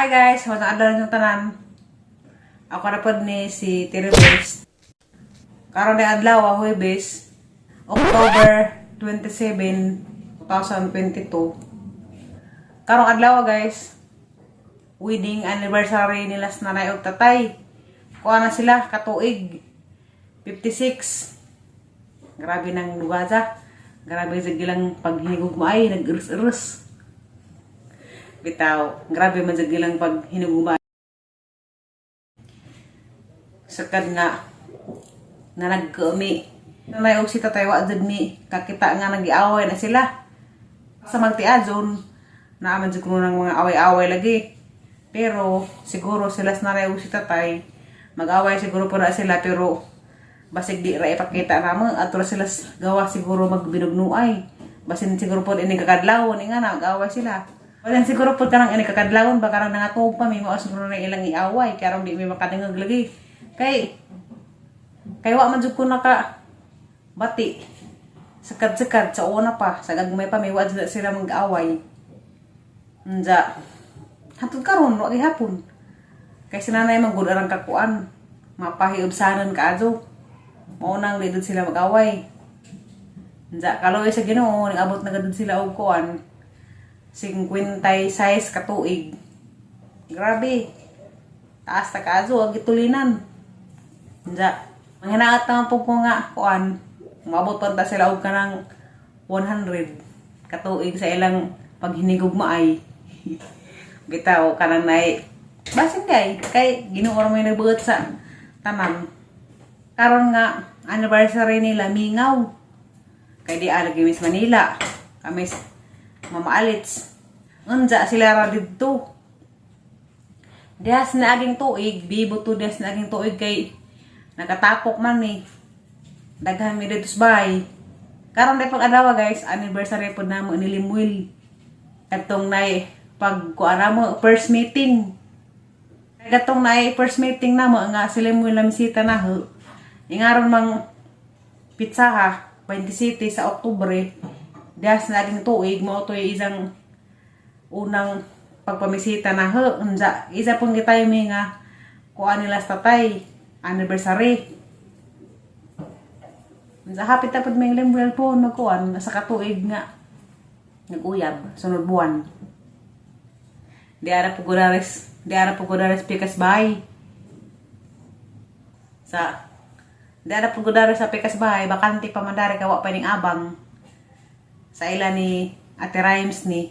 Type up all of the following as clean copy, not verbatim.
Hi guys, magandang adlaw ninyong tanan. Ako na pod ni si Terry Best. Karon na adlaw, Huwebes, October 27, 2022. Karong adlaw, guys, wedding anniversary nila sa nanay ug tatay. Kuha na sila katuig 56. Grabe nang lugaza. Grabe sa gilang paghinigugma ay nag-urus-urus. Bitaw, grabe man sa gilang paghinigugma. Sakad nga na nagkaumi. Nanay og si tatay wa jud mi kakita nga nagiaway na sila. Sa magtiazon, naaman jud kuno ng mga away-away lagi. Pero siguro sila sa nanay og si tatay mag-away siguro po na sila, pero basig di ra ipakita namo ato ra sila gawa siguro magbinugnuay. Basin siguro po ini kakadlawon nga na mag-away sila. Wala siguro po kanang ini kakadlawon ba karang nangatog pa mi mo siguro na ilang iaway karon di mi makadungog lagi. Kay wa man jud ko naka bati. Sakad-sakad sa una pa, sa gagmay pa may wa jud sila mag-away. Unja. Hantod karon wa gihapon. Kay si nanay man gud arang kakuan. Mapahiubsanon kaayo. Mao nang di sila mag-away. Unja kaloy sa Ginoo, nag-abot na gud sila og kuan. 56 ka tuig. Grabe. Taas ta kaayo ang gitulinan. Unja. Manghinaot naman po ko nga kuan. Umabot pa ta sila og kanang 100 katuig sa ilang paghinigugmaay. Bitaw kanang nay basin kay kay Ginoo ra may nagbuot sa tanan. Karon nga anniversary nila, mingaw. Kay di alagi Miss Manila. Kami Mama Alits. Unja sila ra didto. Dihas na aging tuig, bibo to dihas na aging tuig kay nakatapok man ni. Daghan mi dito sa bahay. Karon day pag adlaw, guys, anniversary pod namo ni Limuel. Katong nay pag kuan namo first meeting. Katong nay first meeting namo nga si Limuel na misita na ho. Ingaron mang pizza ha, 27 sa Oktubre. Dihas na aging tuig mo to'y isang unang pagpamisita na ho. Unja, isa pong gitay mi nga kuan nila sa tatay anniversary. Unsa hapit ta pud may Limuel po magkuan sa katuig nga nag-uyab sunod buwan. Di ara po gudares, di ara po gudares pikas bahay. Sa di ara po gudares sa pikas bahay, bakante pa man dari kawa pa ning abang. Sa ila ni Ate Rhymes ni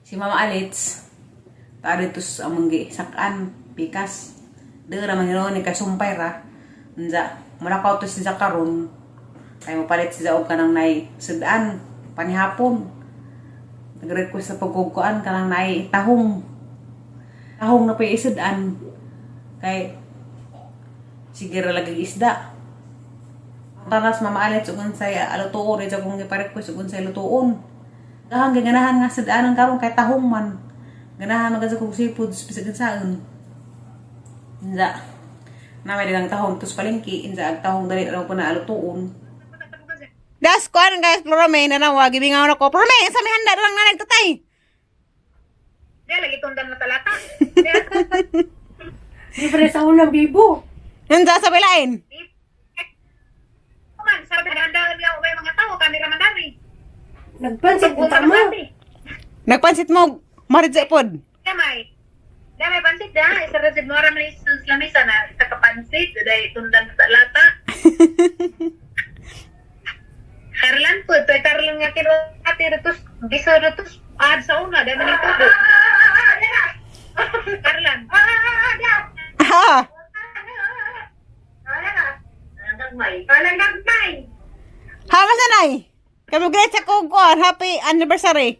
si Mama Alits ta dito sa among gi sakan pikas. Di ra man hinuon ni kasumpay ra. Unja, mulakaw to si karon. Kay mopalit siya og kanang nay sudan panihapon. Nag-request sa pagkukuan kanang nay tahong. Tahong na pa isudan. Kay sige ra lagi isda. Tanas Mama Alit ug unsay alutuon rin kung ipa-request ug unsay lutuon. Gahang ganahan nga sudanon karon kay tahong man. Ganahan man gud kog seafood bisag unsaon. Inja. Na may dagang tahong tus palengke, inja ag tahong dali raw ko na alutuon. Das kuan guys, Florame na nawa gibingaw na ko. Florame, sa may handa lang na nagtatay. Di, lagi tundan na talata. Libre sa unang bibo. Nanda sa bilain. Man, sabi na handa nga may mga tao, kamera man dari. Nagpansit ko tama. Nagpansit mo maridsa pod. Damay. Damay pansit da, isa ra jud mo ra man sa lamesa na isa ka pansit, dai tundan sa talata. Karlan po, toy karlan nga kilo ati retus bisa retus ad sa una dai man ito. Karlan. Ha. Karlan gagmay. Ha masanay. Kami great sa kog kuan, happy anniversary.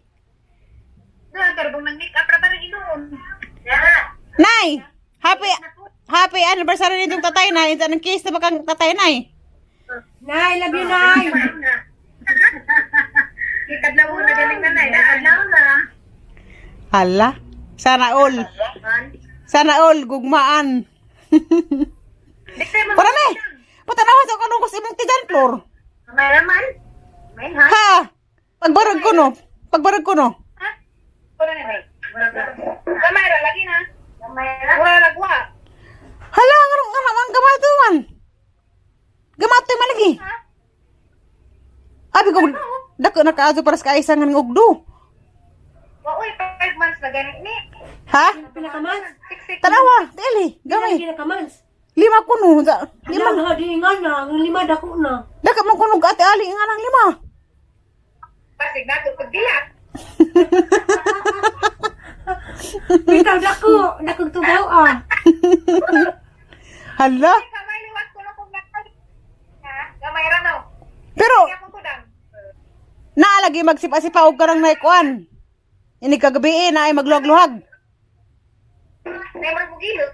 Na karbong nang make up ra pa rin inuon. Nay, happy happy anniversary nitong tatay na. Inta ng kiss na bakang tatay nay. Nay, love you, Nay. Ikadlaw na galing na nay, kadlaw na. Hala. Sana all. Sana all gugmaan. Parame. Patanawa sa kanong kus imong tigan, Flor. May raman. May ha. Ha. Pagbarag ko no. Pagbarag ko no. Ha? Wala na may. Gamay ra lagi na. Gamay ra. Mura lagwa. Hala, nga nga naman gamay to man. Gamay man lagi. Ha? Abi ko dako na kaazo para sa kaisa nga ugdo. Wa oy, 5 months na gani ni. Ha? Pila ka months? 6 6. Tanawa, teli, gamay. Pila ka months? Lima kuno, sa Lima lima. na, di nga na. Ang lima dako na. Dako man kuno ate Ali nga nang lima. Pasig na to pagdilak. Bitaw dako. Dakong tugaw ah. Hala. Gamay liwat ko na kung nakal. Ha? Gamay ra no. Pero Kaya mo kudang. naalagi magsipa-sipa og karang naikuan. Ini kagabi eh, na ay magluhag-luhag. Never mo gilot.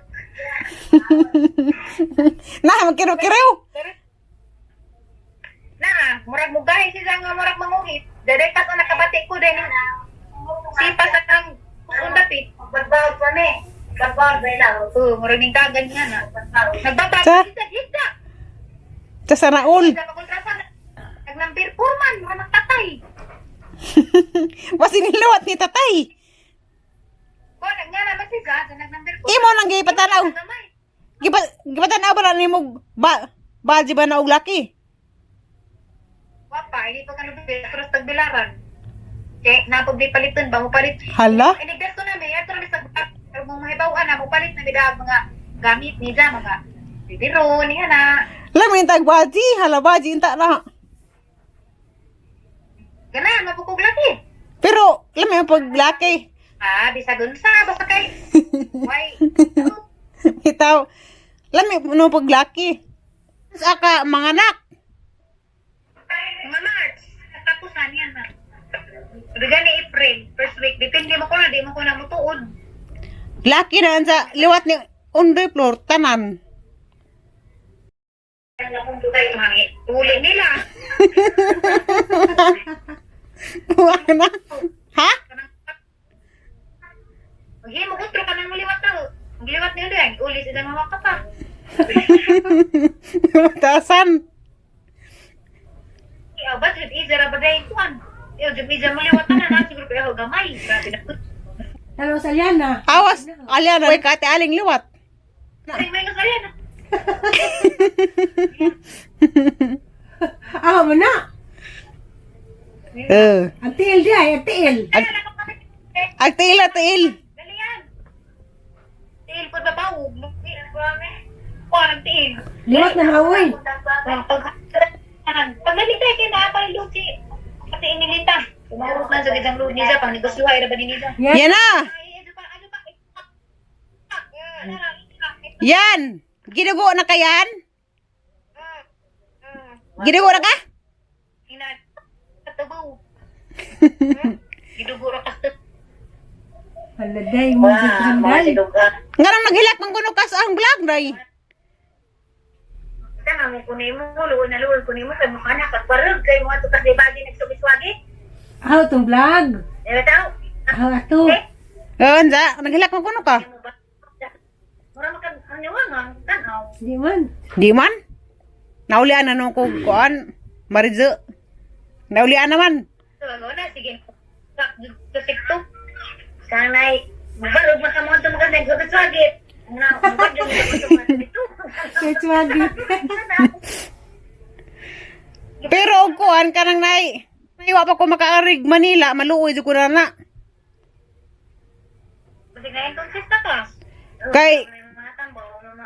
Na magkiriw-kiriw. Na, murag mo gahi siya nga murag manguhit. Daday pas na nakabati ko din. Sipas ang undapit. Bagbawd pa ni. Bagbawd ba lang. Oo, murag ning kagan nga na. Nagbabag Sa? siya gita. Sa sanaol. Sa pakontrasa nagnambir purman, murag nagtatay. Wasiniluwat ni tatay. Ko nga na ba siya sa nagnambir purman. Imo nang gipatanaw. Gamay. Gipa gipatanaw ba na nimo ba balji ba na og laki? Wapa, hindi pa kanu pero sa tagbilaran. Kay napag di paliton ba mo palit. Hala. Inigdas ko na may ato na sa pero mo mahibaw na mo palit na bida mga gamit niya mga bibiro niya na. Lamin tag balji, hala balji inta na. Gana mapukog laki. Pero lamin ang paglaki. Ah, bisag unsa basta kay why Itaw. Lami no paglaki. Sa ka mga anak. Mga March katapusan yan na. Bigan ni April, first week, depende mo ko na, di mo ko na mutuod. Laki na sa liwat ni Undoy Flor tanan. Uli nila. Wa na. Ha? Maghimo ko ka nang muliwat na. Magliwat niyo din. Uli sila mga ka pa. Matasan. Iyaw ba, jud easy ra ba dahil kuan? Iyaw, jud easy muliwat na na. Siguro pa iyaw gamay. Grabe na. Tanaw sa liana. Awas, alya na ka ate aling liwat. Ay, may kasarian. Ah, mo na. Eh. Ang tiil di ay, ang tiil. Ag tiil ah, tiil. Dali yan. Tiil po ba ba? Kuan ang tiil. Liwat na naoy. Pag pag nalitay kay na pa luti. Pati inilita. Kumurot man sa gidang luti niya pang negosyo ay ra ba ni niya. Yan. Yan na. Ay, ano pa, ano pa? Yan. Ginugo na kayan? Ginugo na ka? Ina katabaw. Gidugo ra ka. Hala day, mo di handay. Nganong naghilak man kuno ka sa ang vlog day. Tama mo kunin mo, luol na luol kunin mo kay mukha na pagbarog kay mo ato kasi bagi nagsugiswagi. Aw, tong vlog. Dili tao. Aw, ato. Eh, unsa? Naghilak man kuno ka? Mura makan ano nga tanaw. Di man. Di man. Naulian na nung ko kuan. Marizo. Naulian naman. So ano na sige. Sa sekto. Sanay barog maka mo ato maka nagsugiswagi. Na, barog mo dito. Kaya Pero og kuan kanang nay. Nay wa pa ko makaarig Manila, maluoy jud ko na na. Kasi na entonces na ka. Kay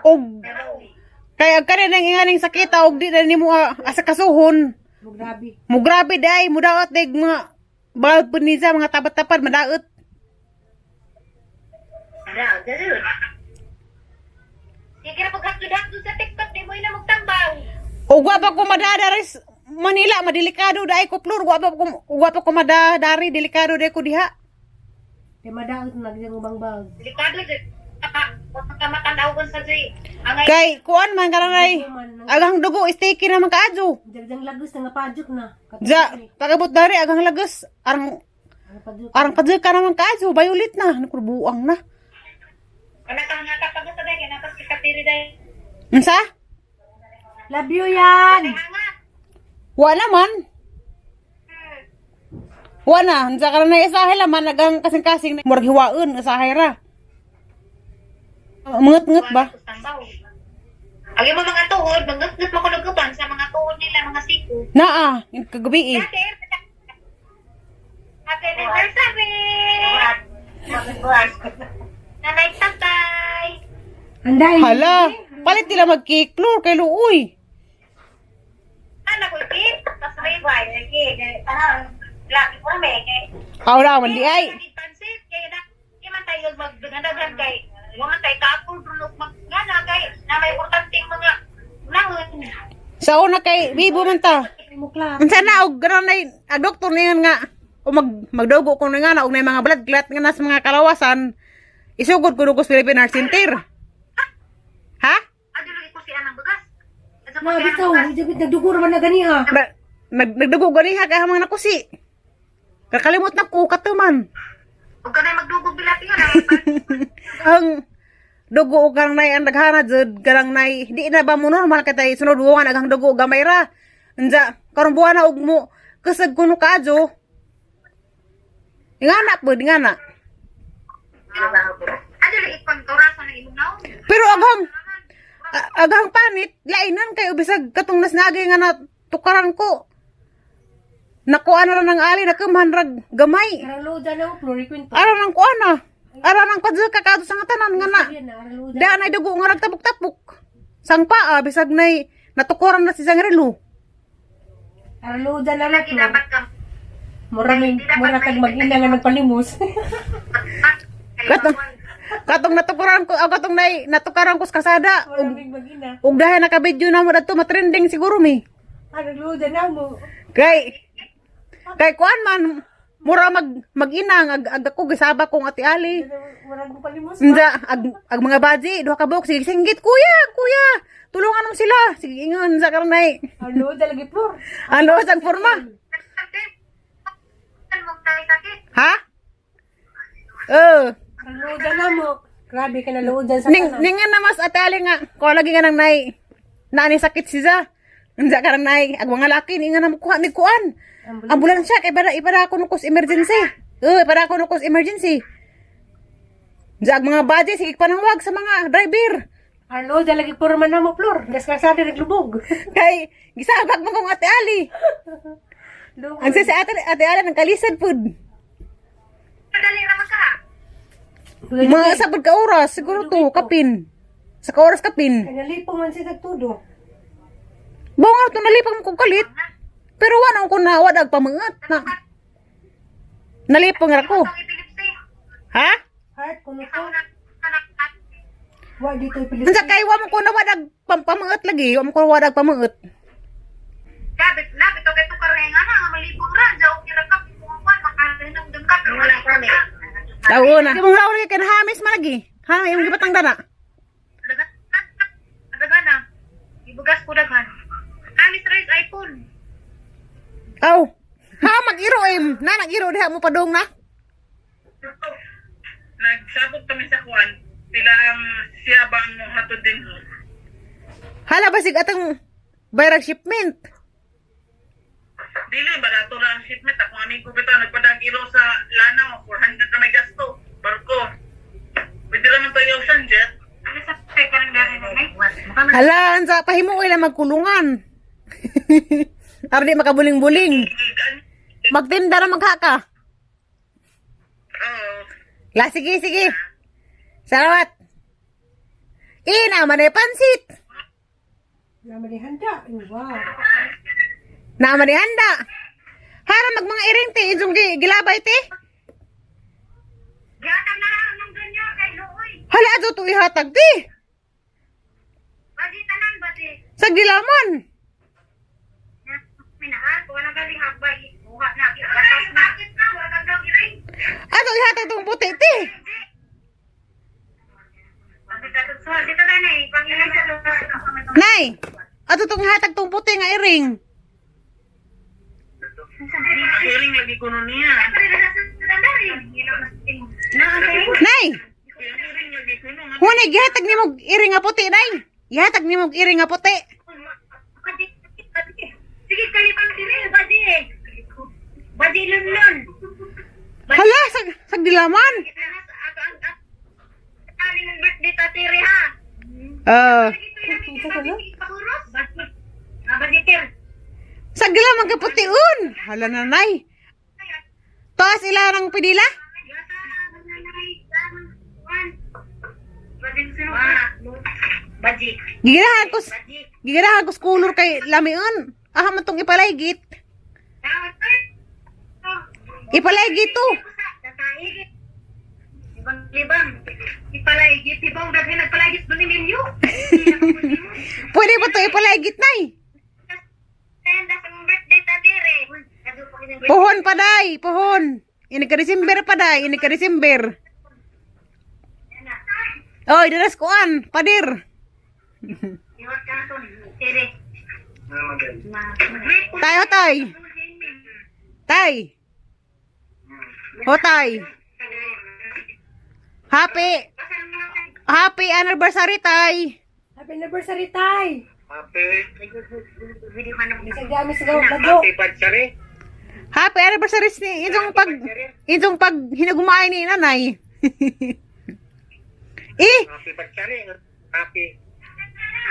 og kay ang kanin ang inganing sakita og di na nimo asa kasuhon. Mo grabe. Mo grabe day, mo daot day mga bawal po niya mga tapat-tapat madaot. Sige ra paghatod-hatod sa TikTok di mo ina magtambaw. Og wa pa ko madadari Manila, madelikado day ko plur, wa pa ko madadari delikado day ko diha. Di madaot na nagyang ubang bag. Delikado jud. Ka matanaw kon sa jay. Angay Kay kuan man kanang agang dugo sticky naman kaadyo. Dagdang lagos na nga padyok na. Ja, pagabot dari agang lagas arang Ang padyok. arang kadyo ka naman kaadyo, violet na, naku buang na. kana ka nga kapag sa day kay napas katiri day. Unsa? Love you yan. Hangat. Wa naman. Wa na, unsa ka na usahay la man nagang kasing-kasing murag hiwaon usahay ra. Mangat-ngat ba? Agi mo mga tuhod, mangatngat mo kuluguban sa mga tuhod nila, mga siko. Naa, kagabi eh. Dati, happy anniversary! Nanay tatay! Anday. Hala, palit nila mag-cake floor kay luoy. Ano ko cake? Tapos may wine, lagi. Parang, lagi ko kami. Aw ra man di ay. Pansit, kaya na, di man tayo magdaghan kay, wala tayo kapul, brunok magngana kay, na may importanteng mga unahon. Sa una kay bibo man ta. Mukla. Unsa na og ganon nay ag doktor niyan nga o magdugo ko na nga na og nay mga blood clot nga nas mga kalawasan isugod ko nugos Philippine Heart Center. Ha? Ano lagi ko si anang bagas? Ano ko Na si anang bitaw, bagas? jabit nagdugo ra man na gani ha. Nagdugo gani ha kay mga nakusi. Kakalimot na ko katuman. Huwag ka na magdugog bilati nga na. Ang dugo og kang nay ang daghana jud karang nay di na ba mo normal kay tay sunod buwan agang dugo gamay ra. Unsa karon buwan na og mo kasag kuno kaadyo. Ingana pud ingana. Ano lagi pang kaurasan ng imong naon? Pero aghang aghang panit lainan kay bisag katong nasnagay nga na tukaran ko. Nakuha na lang ng ali nakumhan rag gamay. Arang loda na mo Flor ikwento. Ara nang kuha na. Ara nang padyo kakadto sa nga tanan nga na. Yan na arang loda. Daan ay dugo nga ragtapok-tapok. Sang paa bisag nay natukuran na si sang relo. Arang loda na mo Lagi Flor. dapat ka Mura may mura kag mag-ina nga nagpalimos. Katong katong natukuran ko ah, katong nay natukaran ko sa kasada. Mura Ug may mag-ina. ug dahil naka-video na mo dadto matrending siguro mi. Arang loda na mo. Kay kay kuan man mura mag-inang ag, ag ako gisaba kong ati Ali. Mura ko palimos. Nda ag, ag mga baji duha ka buok sige singgit kuya kuya tulungan mo sila sige ingon sa karnay. Arang loda lagi Flor. Ano sang forma? mong tayo sakit. Ha? Oh. Arang loda na mo. Grabe ka na loda sa Ning tanan. ningan na mas ate Ali nga ko lagi nga nang nay naani sakit siya. Unsa ka nay ag mga laki ningan na mo kuha mig kuan. Ambulansya kay para ipara ako nukos emergency. Ipara ako nukos emergency. Unsa ag mga baji sige panangwag sa mga driver. Arang loda lagi Flor man na mo Flor. Deskrasado naglubog. Kay gisabag mo kong ate Ali. Lubog. Ang sa ate ate Ali nang kalisad pud. Madali naman ka. Mga sabod ka oras siguro to kapin. Sa ka oras kapin. Kaya nalipong man siya tagtudo. Bunga to nalipang ko kalit. Pero wala ko na wala pamangat na. Nalipang ra ko. Itong epilepsy. Ha? Heart kuno to. Ikaw na anak. Wa dito ipilit. Unsa kay wa mo ko na wala pamangat lagi, wa mo ko wala pamangat. Gabit na bitaw kay tukar nga na nga malipong ra jaw kira ka kung makalinong dum ka pero wala kami. Tawo na. Imong raw lagi kay nahamis man lagi. Ha, imong gipatang dana. Dagan na. Ibugas ko daghan. Amis rice iPhone. Aw. Ha mag-iro em. Na nag-iro diha mo padung na. Nagsabog kami sa kuan, sila ang siya ba ang hatod din. Hala basig atong viral shipment. Dili barato ra ang shipment ako amigo bitaw nagpadagiro sa Lanao 400 na may gasto barko. Pwede ra man tayo ocean jet. Ano sa peka ng dari na Hala, unsa pahimo ila magkulungan. Aron di makabuling-buling. Magtinda ra maghaka. Oo. La, sige, sige. Salamat. Ina, man pansit. Naman ni handa. Wow. Naman handa. Hara mag mga iring te, insong gilabay te. Gihatag na lang ng ganyan kay Luoy. Hala, ato to ihatag te. Badi tanan badi. Sa gilaman. Minahal ko wala galing hagbay. Buha na gatas na. Bakit na wala daw iring. Ato ihatag tong puti te. Nay, ato tong ihatag tong puti nga iring. Ang iring lagi kuno niya. Nay, Ang iring lagi kuno nga. hunay gihatag nimo og iring nga puti, nay. Gihatag nimo og iring nga puti. Sige, kalibang dire, badi. Badi lunlun. Sa gilaman. Ang birthday ta tiri ha. Oh. Budgeter. Sa gilaman kaputiun. Hala nanay. Taas ila ng pidila. Budget. Giganahan ko sa kulor kay lamion. Aha man tong ipalaygit. Ipalaygit to. Libang libang. Ipalaygit. Ibang daghan nagpalaygit doon ni Milyo. Pwede ba to ipalaygit nay? Kaya sa birthday ta dire. Pohon paday, pohon. Ini ka December paday, ini ka December. Oy, daras kuan, padir. Iwat ka na to, Tere. Tayo, tay. Tay. Ho, tay. Happy Happy anniversary, tay. Happy anniversary, Tay. Happy. Bisag dami sa bago. Happy Patsari. Happy anniversary ni itong pag hinagumaay ni nanay. Eh, Happy Patsari. Happy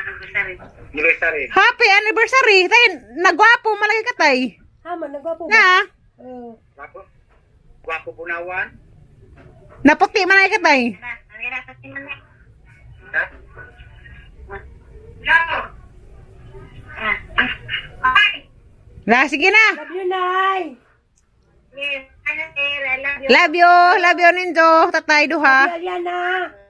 anniversary. Happy anniversary. Tay, nagwapo malaki ka, tay. Ha, man, nagwapo ba? Na, Oh. Gwapo. Gwapo Bunawan. Naputi malaki ka, tay. Ha? Na, sige na. Love you, Nay. Love you, Ninjo. Tatay duha. Love you, Aliana.